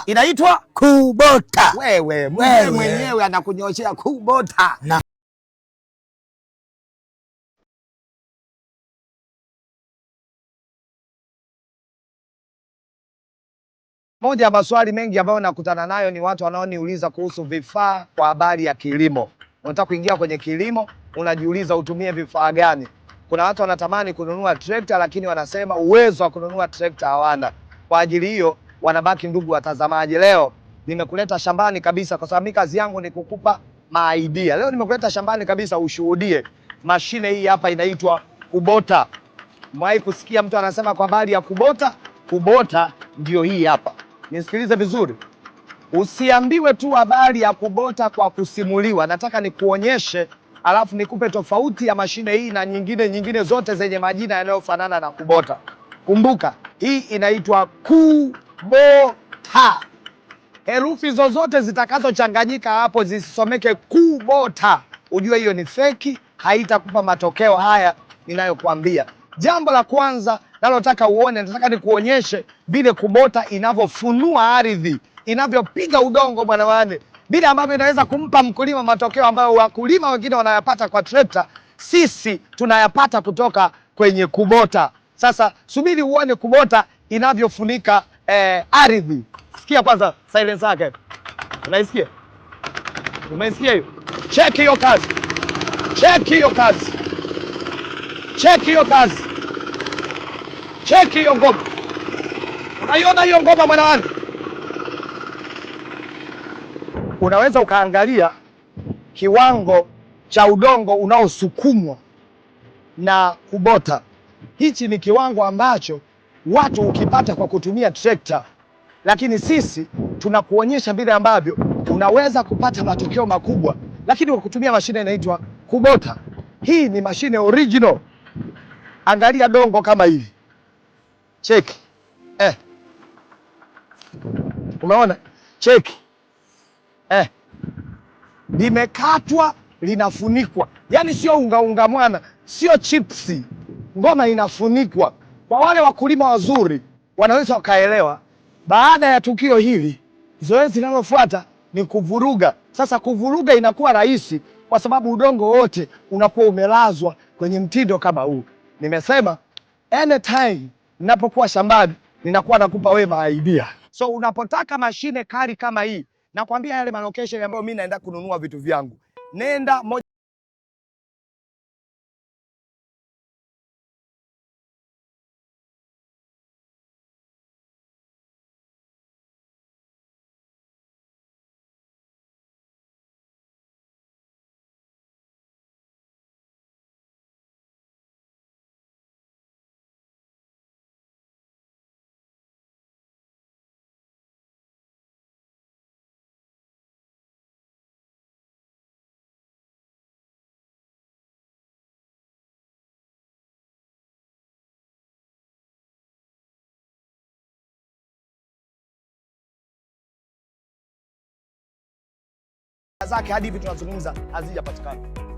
Inaitwa Kubota. Wewe Wewe. mwenyewe anakunyoshea Kubota. Na Moja ya maswali mengi ambayo nakutana nayo ni watu wanaoniuliza kuhusu vifaa kwa habari ya kilimo. Unataka kuingia kwenye kilimo, unajiuliza utumie vifaa gani? Kuna watu wanatamani kununua trekta, lakini wanasema uwezo wa kununua trekta hawana. Kwa ajili hiyo wanabaki, ndugu watazamaji, leo nimekuleta shambani kabisa, kwa sababu mimi kazi yangu ni kukupa maidea. Leo nimekuleta shambani kabisa ushuhudie mashine hii hapa inaitwa Kubota. Mwahi kusikia mtu anasema kwa habari ya Kubota? Kubota ndio hii hapa. Nisikilize vizuri, usiambiwe tu habari ya Kubota kwa kusimuliwa. Nataka nikuonyeshe, alafu nikupe tofauti ya mashine hii na nyingine nyingine zote zenye majina yanayofanana na Kubota. Kumbuka hii inaitwa Kubota. Herufi zozote zitakazochanganyika hapo zisisomeke Kubota, ujue hiyo ni feki, haitakupa matokeo haya ninayokuambia. Jambo la kwanza nalotaka uone, nataka nikuonyeshe vile Kubota inavyofunua ardhi, inavyopiga udongo bwana wane, vile ambavyo inaweza kumpa mkulima matokeo ambayo wakulima wengine wanayapata kwa trekta, sisi tunayapata kutoka kwenye Kubota. Sasa subiri uone Kubota inavyofunika ardhi. Sikia kwanza silence yake, unaisikia? Umeisikia hiyo? Cheki hiyo kazi, cheki hiyo kazi, cheki hiyo kazi, cheki hiyo ngoma. Unaiona hiyo ngoma mwana wangu? Unaweza ukaangalia kiwango cha udongo unaosukumwa na Kubota. Hichi ni kiwango ambacho watu ukipata kwa kutumia trekta, lakini sisi tunakuonyesha vile ambavyo unaweza kupata matokeo makubwa, lakini kwa kutumia mashine inaitwa Kubota. Hii ni mashine original. Angalia dongo kama hivi, cheki eh. Umeona? Cheki eh. Limekatwa, linafunikwa, yaani sio ungaunga mwana, sio chipsi, ngoma inafunikwa. Kwa wale wakulima wazuri wanaweza wakaelewa. Baada ya tukio hili, zoezi linalofuata ni kuvuruga. Sasa kuvuruga inakuwa rahisi kwa sababu udongo wote unakuwa umelazwa kwenye mtindo kama huu. Nimesema anytime ninapokuwa shambani ninakuwa nakupa wewe idea. So unapotaka mashine kali kama hii, nakwambia yale malocation ambayo mimi naenda kununua vitu vyangu, nenda moja zake hadi hivi tunazungumza hazijapatikana.